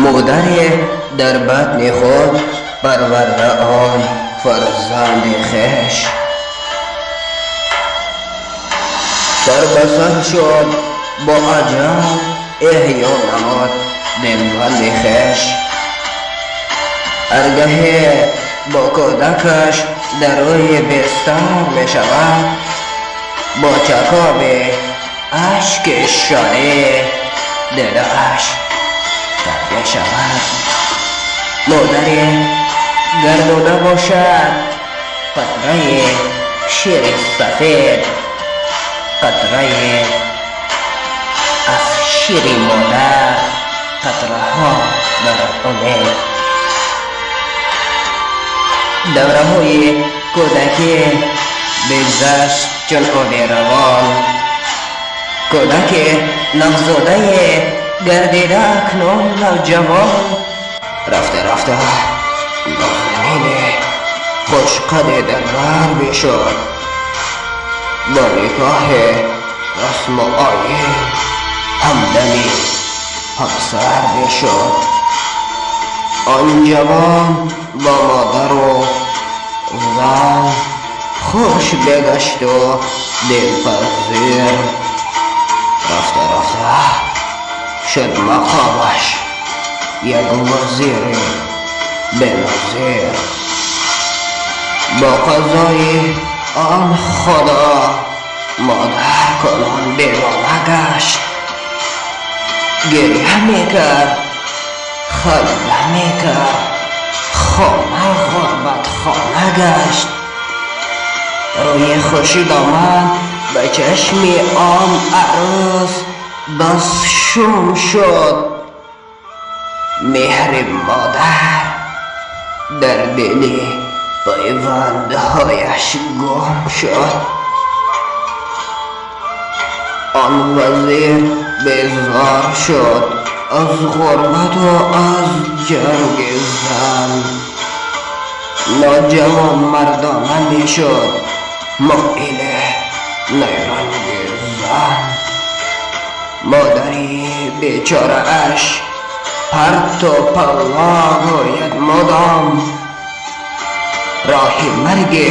Модаре дар батни худ парварда он фарзанди хеш. Сар ба сар шуд бо аҷал эҳё намуд дилбанди хеш. Ҳаргаҳе бо кӯдакаш дар рӯи бистар мешавад, бо чакоби ашки шодӣ дилаш тар мешавад. Модаре гар дода бошад қатраи шири сафед, қатрае аз шири модар қатраҳо дорад умед. Давраҳои кӯдакӣ бигзашт чун оби равон, кӯдаки навзодае гардида акнун навҷавон. Рафта рафта нозанини хушқаде дар бар бишуд, бо никоҳи расму оин ҳамдами ҳамсар бишуд. Он ҷавон бо модару зан хуш бегашту дилпазир. Рафта рафта шуд мақомаш як вазири беназир. Бо қазои он худо модар кунун девона гашт. Гиря мекард, ханда мекард, хона ғурбатхона гашт. Рӯи хуршидомад ба чашми он арӯс бас шум шуд. Меҳри модар дар дили пайвандҳояш гум шуд. Он вазир безор шуд аз ғурбату аз ҷанги зан. Ноҷавонмардона мешуд моили найранги зан. Модари бечорааш парту палло гӯяд мудом, роҳи марги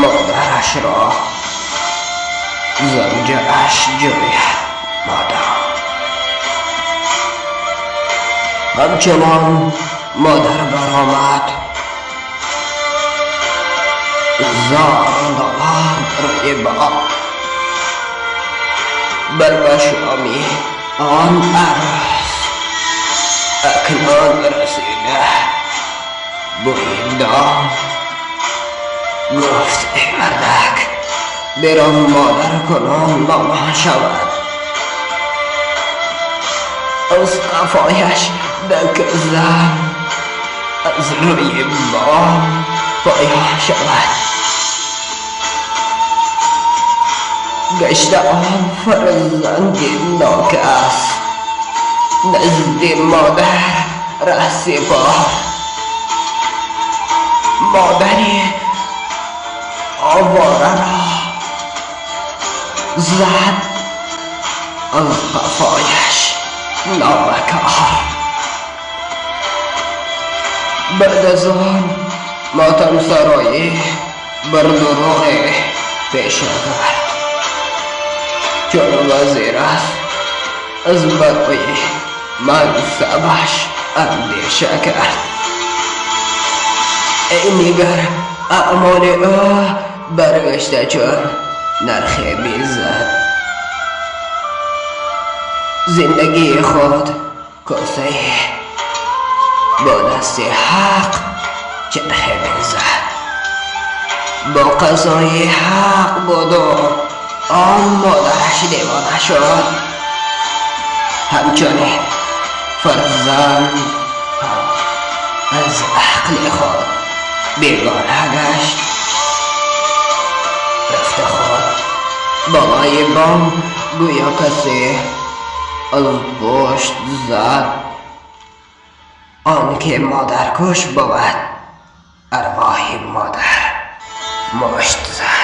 модарашро завҷааш ҷӯяд модом. Ҳамчунон модар баромад, зору нола рӯи бом. Бар машоми он арӯс акнун расида бӯи дом. Гуфт: эй мардак, бирав модар кунун нолон шавад. Аз қафояш дак зан аз рӯи бом поён шавад. Гашта он фарзанди нокас назди модар раҳсипор. Модари овораро зад аз қафояш нобакор. Баъд аз он мотамсароӣ бар дурӯғе пеша кард. Чун вазир аст аз барои мансабаш андеша кард. Эй нигар, аъмоли ӯ баргашта чун нархе бизад. Зиндагии худ косае бо дасти ҳақ чархе бизад. Бо қазои ҳақ буду он модараш девона шуд. Ҳамчунин фарзанд ҳам аз ақли худ бегона гашт. Рафта худ болои бом гӯё касе аз пушт зад. Он ки модаркуш бувад арвоҳи модар мушт зад.